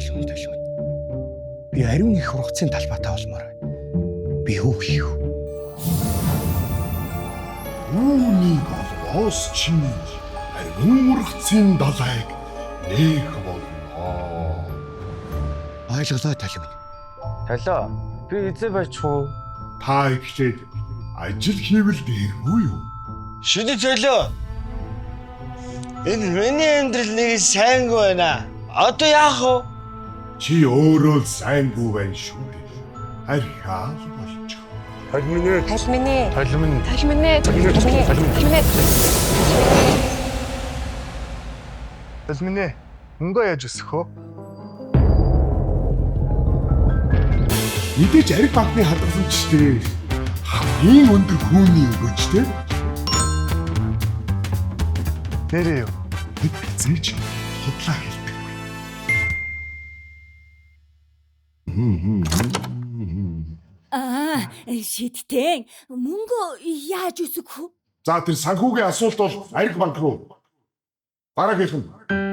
Толимын толимын. Би ариун их ургацын талбайтай болмоор байна. Би юу хийв? Үүнийг олвоос чи ариун ургацын далайг нээх болно. Ойлголоо толимын. Толио, би эзэн байчих уу? Та эхлээд ажил хийвэл дээргүй юу? Шүдэ төлөө. Энэ миний амьдрал нэг сайнгүй байна. Одоо яах вэ? Чи өөрөө л сайнгүй байна шүү дээ. Архиал болчих. Толимын. Толимын. Толимын. Толимын. Толимын. Толимын. Толминэ мөнгөө яаж өсөх вэ? Мэдээж ариг банкны хадгаламжтэй хамгийн өндөр хүүний өгөөжтэй Нэрээ юу? бид хизээж худлаа хэлдэг. Аа, шидтэн мөнгө яаж өсөх вэ? За тэр санхүүгийн асуулт бол ариг банк руу. Дараагийнх нь.